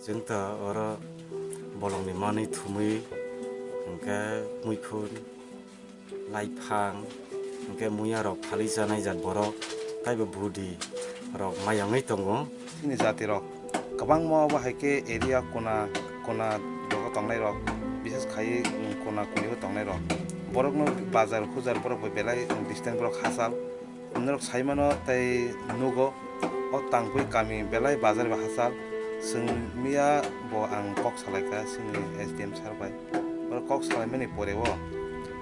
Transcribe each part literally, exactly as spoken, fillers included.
Chwng ta oro bolongni manwi thumwi, hwnkhe muikhun, laiphang, hwnkhe muya rok phalwi chanai jat borok, taibo budi rok mayangwi tongo. Chini jati rok kwbangma obo hai khe area kona kona dogo tongnai rok, bises khai kona kuni o tongnai rok, borok no bazar hujar borok bai belai distance borok hachal. Norok sai mano tei nugo, o Tangpui kami belai bazar bai hachal. Chwng miya bo ang kok salai kha chini S D M sir bai. Borok kok salai mani pore o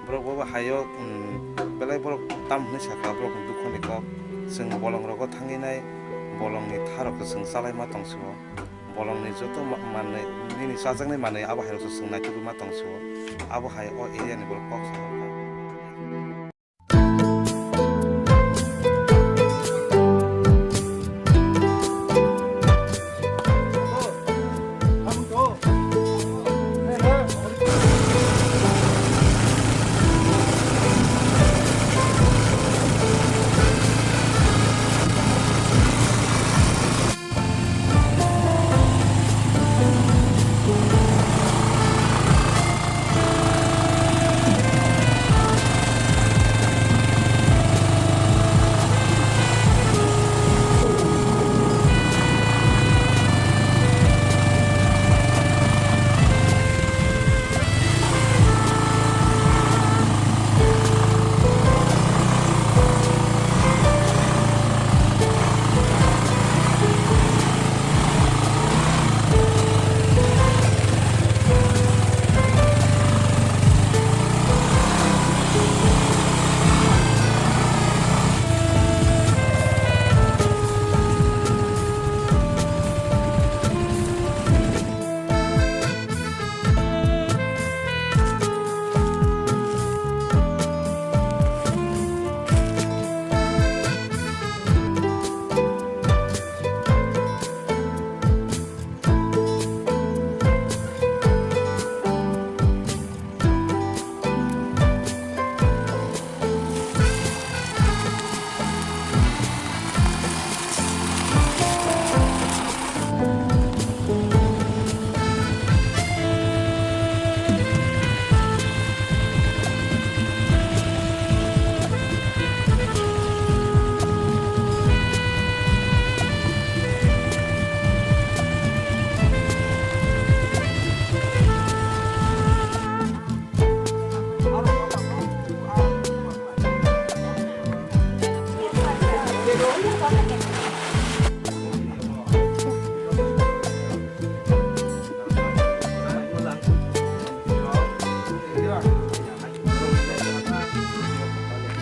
borok bo hai o, um, belai borok tam hwnwi sakha borok ni dukho ni kok. Chwng bolong rogo thangwi nai, bolong ni tha rok se chwng chalai ma tong si o. Bolong ni joto ma-, manwi, nini chajaknai manwi abo hai rok se chwng naitugwi ma tong si o. Abo hai o area ni borok kok salai kha.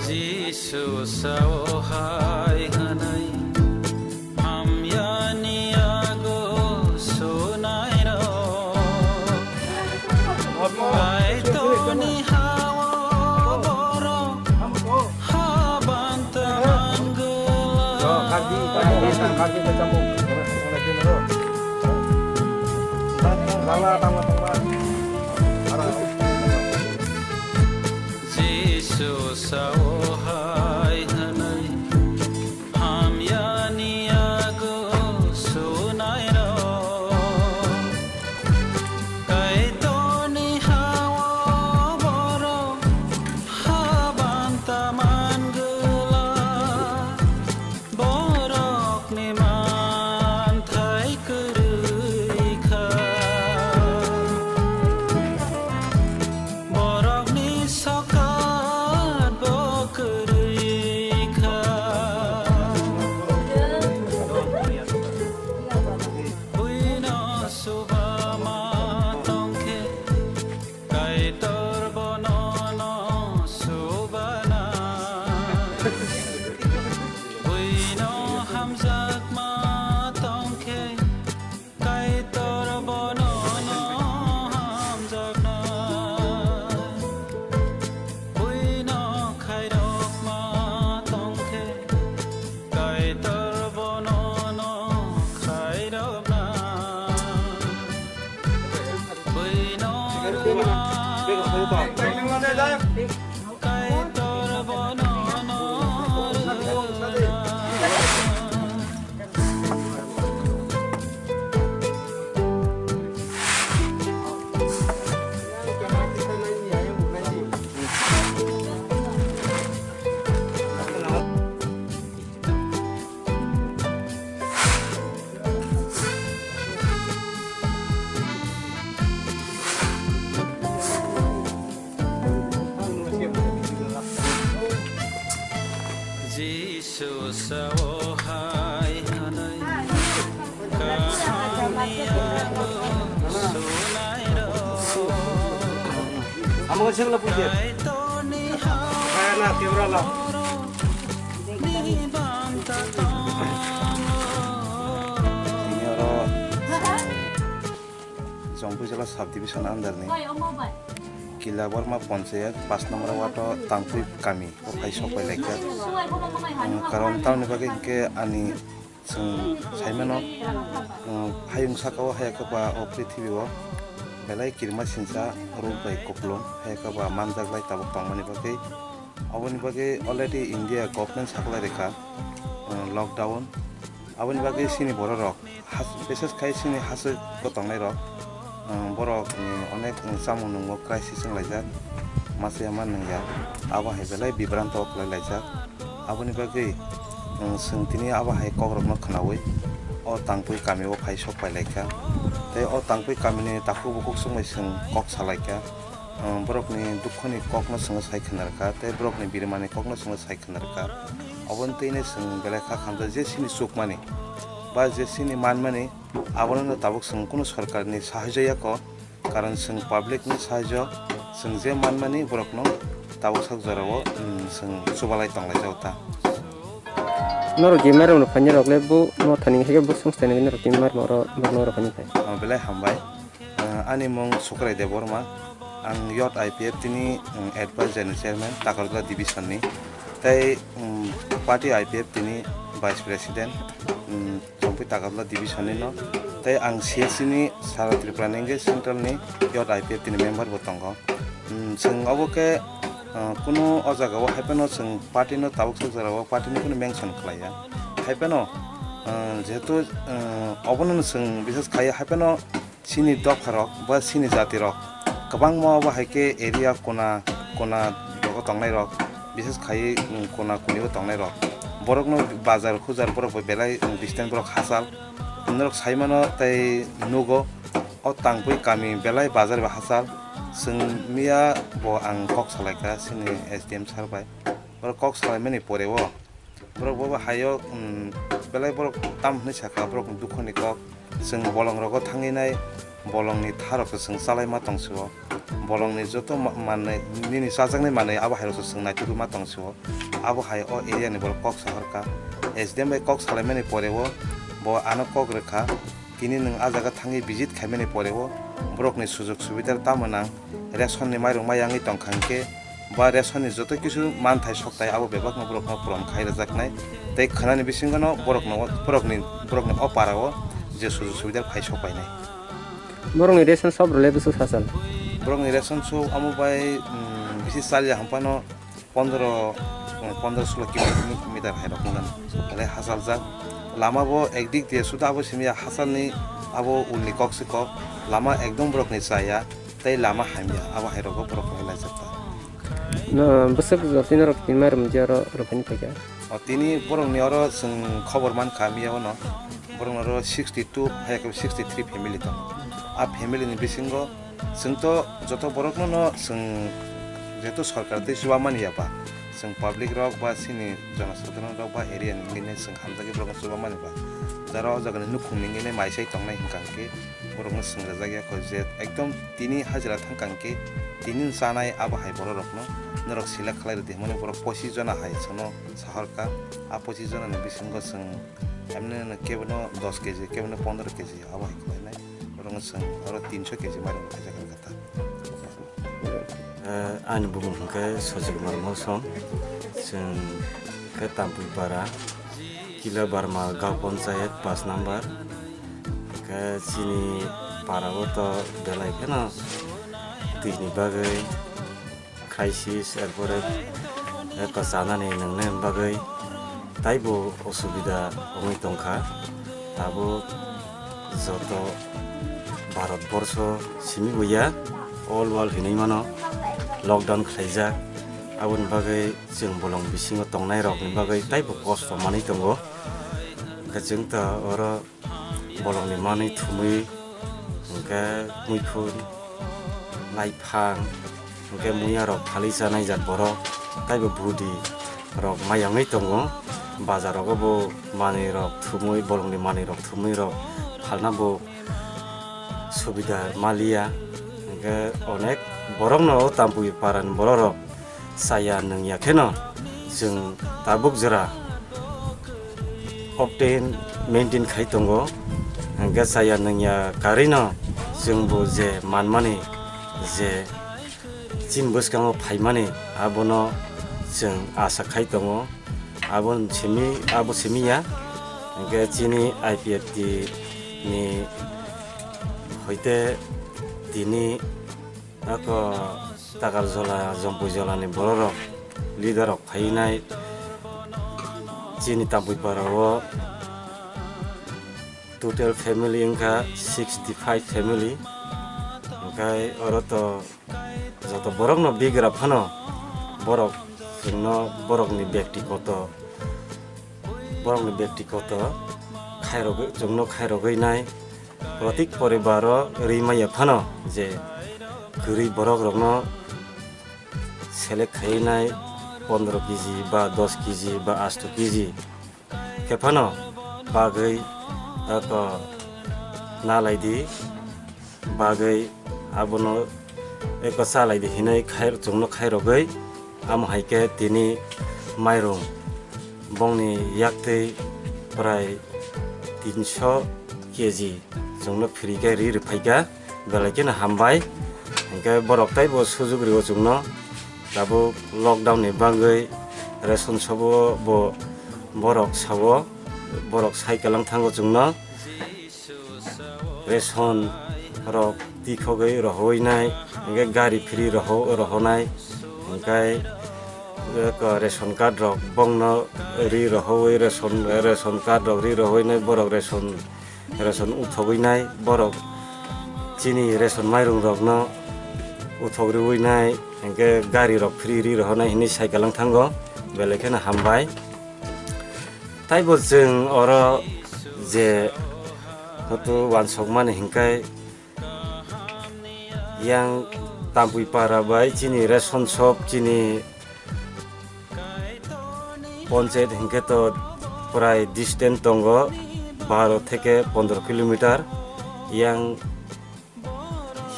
Jisu sao hai hwnwi, hamyani yago sunairok, Kaitorni ha-o borok habanta mangwlak. Jisu sao hai hwnwi, hamyani yago sunairok, Kaitorni ha-o borok habanta mangwlak. Borokni manthai kwrwi kha, borokni sokat bo kwrwi kha. Buino suba ma tongkhe, Kaitor bono no subana. Buino hamjakma tongkhe, Kaitor bono no hamjakna. Buino khairokma tongkhe, Kaitor bono no khairokna. Buino rwma. Kaitor bono no rwna. Amo sing la puje. Kaya na camera la. Ini oro Jongpui jala subdivision under ni Kilabarma Panchayat paanch number ward o Tangpui kami o phai sok pai laikha. Karon tamni bagwi hinkhe ani Chwng saimano, uh, hayung saka o haya khe ba o prithibi o belai kirima sinsa ruk bai kupulung, haya khe ba manjak lai tabuk tongmani bagwi. Aboni bagwi already India government saklai rikha, uh, lockdown. Aboni bagwi chini borok rok has-, bises khai chini hasik o tongnai rok, uh, borok ni onek, uh, chamung nungo crisis wng laijak, masa ya ma nung ya, abo hai belai bibranto kwlai laijak. Aboni bagwi, um, chwng tini abo hai kokrokno khwnaui o Tangpui kamio phai sok pai laikha. Tei o Tangpui kamini takhuk bukhuk chwngbai chwng kok sa laikha. Um, borokni dukhoni kokno chwngno sai khna rwkha, tei borokni birimani kokno chwngno sai khna rwkha. Oboni twino chwng belai kha khamjak je chini chukmani ba je chini manmani, abono tabuk chwng kunu sorkarni sahajyo yako. Karon chwng public ni sahajyo, chwng je manmani borokno tabuk sak jorao, um, chwng chubalai tonglaijak ta. Norok je mairum rok phainai rok le bo no thani hai khe bo songstani norok je mairum oro borok no rok phani phai. Ah, belai hambai. Ah, ani mung Sukrai Debbarma. Ang Youth I P F T ni, um, advisor ni chairman Takarjala division ni. Tei, um, party I P F T ni vice president, um, Chongpui Takarjala division ni no. Tei ang C H C ni Sara Tripura ni hwnkhe central ni Youth I P F T ni member bo tongo. Um, chwng obo khe, uh, kunu o jaga o hai phano chwng party no tabuk sak jora o party ni kunu mention khlai ya. Hai phano, uh, jehetu, uh, obono chwng bisas khai ya, hai phano chini dopharok ba chini jatirok kwbangma obo hai khe area kona kona rogo tongnairok, bises khai, um, kona kunibo tongnairok. Borokno bazar hujar borok bai belai, um, distance borok hachal. Norok saimano tei nugo, o Tangpui kami belai bazar bai hachal. Chwng miya bo ang kok salaikha chini S D M sir bai. Borok kok salaimani poreo borok bo bai haio, um, belai borok tam hwnwi sakha borokni dukhoni kok. Chwng bolongrogo thangwi nai, bolongni tharokse chwng chalaima tongsio. Bolongni joto ma-, manwi, nini chajaknai manwi abo hairokse chwng naitugwi ma tongsio. Abo hai o area ni borok kok sahorkha. S D M bai kok salaimani poreo bo ano kok rwkha. Tini nwng a jaga thangwi visit khaimani poreo borokni sujok subida tamo nang, ration ni mairung ma yangwi tongkha hinkhe ba ration ni joto kisu manthai sokthai abo bebakno borokno puron khai rwjaknai tei khwnani bisingono borokno, borokni, borokni o para o je sujok subida phai sok painai. Borokni ration shop rwle bwswk sachal? Borokni ration shop amo bai, um, bisi chal ya hwnphano pondro, pondro sulo kilometer hai rok wngmano. Belai hachaljak. Lama bo ekdik de suda abo simi ya hachalni abo ulni kok se kok. Lama ekdom borokni chaya, tei lama hamya. Abo hai rogo borok kwlai laijak ta. No, bwswk jotino rok tini mairum je oro rwphani phaikha. O tini borokni oro chwng khobor mankha miya ono. Borokni oro sixty two hai khe sixty three family tongo. A family ni bisingo Chwng to joto borokno no chwng jehetu sorkar tei chuba mani ya ba, chwng public rok ba chini jonosadharon rok ba area ni wngwi nai chwng hamjagwi borokno chuba mani ba, jara o jaga ni nukhung ni wngwi nai mai sai tongnai hwnkha hwnkhe borokno chwng rwjak ya kho je ekdom tini hajira thang kha hwnkhe tini ni chanai abo hai borok rokno norok select khlai rwdi hwnmani borok pochis jona hai chwngno sahorkha. A pochis jona ni bisingo chwng emne kebono dos keji kebono pondro keji abo hai khlainai. Borokno chwng oro tinso keji mairung khaijak kha ta. Eh, ani bumung hwnkhe Sojil Kumar Mosong, chwng khe Tampui para, Kila Barma Gaon Panchayat paanch number. Hwnkhe chini para o to belai kheno twi ni bagwi crisis, erpore, eh, kwchanani nwngnai bagwi taibo osubida wngwi tongkha. Tabuk joto Bharat borsho simi buya all world hinwi mano lockdown khlaijak. Aboni bagwi chwng bolong bisingo tongnai rokni bagwi taibo kosto manwi tongo. Hwnkhe chwng ta oro bolongni manwi thumwi, hwnkhe muiphun, naiphang, hwnkhe muya rok phalwi chanai jat borok, taibo budi rok mayangwi tongo. bazar rogo bo manwi rok thumwi, bolongni manwi rok thumwi rok phalna bo subida maliya. Hingke onek borokno o Tampui parani borok rok chaya nungya kheno chwng tabuk jora obtain maintain khai tongo. Hingke chaya nungya karino chwngbo je manmani, je chini bwskango phaimani, abono chwng asa khai tongo. Abo simi, abo simi ya. Hingke chini I P F T ni hoite tini ako Takarjola, Jompui Jola ni borok rok, leader rok phainai chini Tampui para o total family wngkha sixty five family. Hingke oro to joto borokno bigra phano borok chwngno borokni byaktigoto, borokni byaktigoto khairogwi, chwngno khairogwi nai protik poribaro ri maya phano je kwrwi borok rokno select khaiwi nai pondro kg ba dos kg ba asto kg khe phano bagwi eko nalai di, bagwi abono eko chalai di hinwi khai, chwngno khairogwi, amo hai khe tini mairung bongni yaktwi prai tinso kg chwngno free khe ri rwphaikha, belai kheno hambai. Hinkhe borok teibo sujuk rio chwngno, tabuk lockdown ni bagwi ration shop o bo borok sao, borok sai kwlang thango chwngno. Ration rok tikhogwi rohoi nai, hinkhe gari free roho-, rohonai, hinkhe eko ration card rok bongno ri rohoi, ration, ration card rok ri rohoi nai, borok ration, ration uthogwi nai, borok chini ration mairung rokno uthogriwi nai, hinkhe gari rok free ri rohonai hinwi sai kwlang thango, belai kheno hambai. Taibo chwng oro je hoto wansokmani hinkhe yang Tampui para bai chini ration shop, chini ponchayat hinkhe to prai distance tongo baro theke pondro kilometer. Yang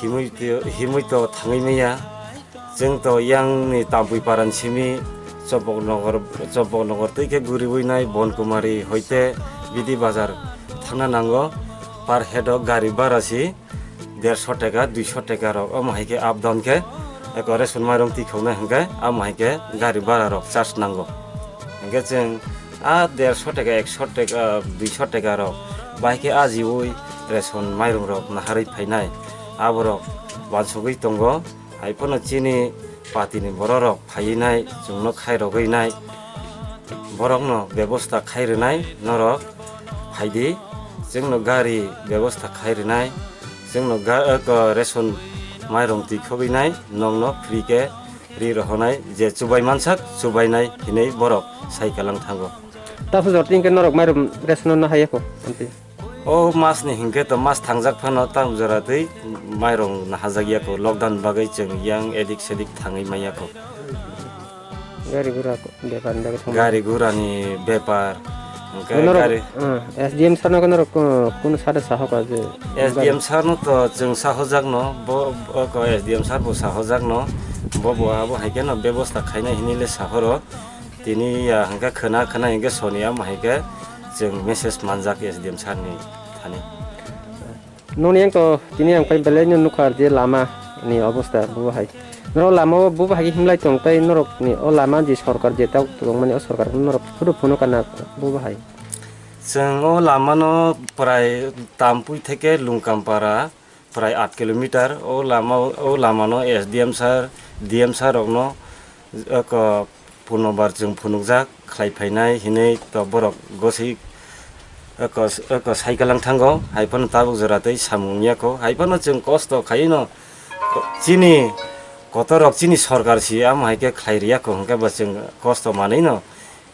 himui twi, himui to thangwi maya. Chwng to yang ni Tampui paran simi Chopok Nogor, Chopok Nogor twi khe guriwi nai Bonkumari hoite Bidi Bazar thangna nango. Per head o gari bara si derso taka, duiso taka rok, omo hai khe up down khe eko ration mairung twi khoknai hinkhe amo hai khe gari bara rok charge nango. Hinkhe chwng a derso taka, ekso taka, duiso taka rok bahai khe ajiui ration mairung rok naharwi phainai, aborok wansugwi tongo. Hai phano chini party ni borok rok phaiwi nai, chwngno khairogwi nai, borokno bebosta khai rwnai norok phaidi, chwngno gari bebosta khai rwnai, chwngno ga-, eko ration mairung twi khogwi nai, nokno free khe ri rohonai, je chubai mansak chubainai hinwi borok sai kwlang thango. Taso jor tin khe norok mairum ration no haya kho, amtwi. O mas ni hinkhe to mas thangjak phano tam jora twi mairung nahajak ya kho, lockdown bagwi chwng yang edik sedik thangwi maya kho. Gari gura ko, bepar ni bagwi thangma. Gari gura ni bepar, hinkhe Norok, gari ah, S D M sir no norok ko-, kunu sada saho ka je S D M sir no to chwng sahojak no, bo, bo ko S D M sir bo sahojak no, bo bo abo hai khe no bebosta khainai hinwi le sahoro. Tini ya hingke khwna khwna hingke soniya mo hingke chwng message manjak S D M sir ni thani. Noni yang to tini ang pai belai no nukha je lama ni obosta bo hai. Norok lama o bo hai himlai tong tai norok ni o lama je sorkar je tau tong mani o sorkar norok phuru phunu kana bo hai. Chwng o lama no prai Tampui theke Lungkampara prai aat kilometer, o lama, o lama no S D M sir, D M sir rok no, oko, punobar chwng phunukjak khlai phainai hinwi to borok goswi, oko, oko, sai kwlang thango, hai phano tabuk jora tei samung ya kho, hai phano chwng kosto khaiwi no chini kotor rok chini sorkar si amo hai khe khlai riya kho, hwnkhe bo chwng kosto manwi no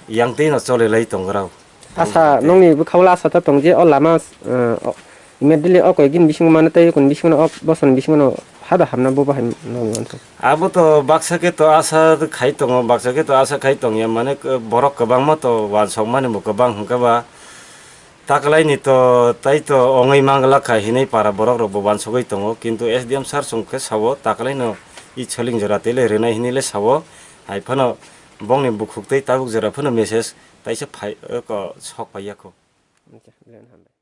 yang twi no choli lai tong rw. Asa nongni bwkha o asa ta tong je o lama, eh, o, immediately o koi gini bisingo mano tei kuni bisingo no o bosoni bisingo no Hada hamna bo bahai nang uansuk. Abo to baksa khe to asa khai tongo, baksa khe to asa khai tongya, mane k-, borok kwbangma to uansukmani bo kwbang hwnkhe ba taklaini to tai to ongwi manglak kha hinwi para borok rok bo uansugwi tongo, kintu S D M sir chwng khe sao taklaino i soling jora tei le rwnai hinwi le sao, hai phano bongni bukhuk tei tabuk jora phano message taisa phai, eko sok paiya kho. Acha, belai no hambai.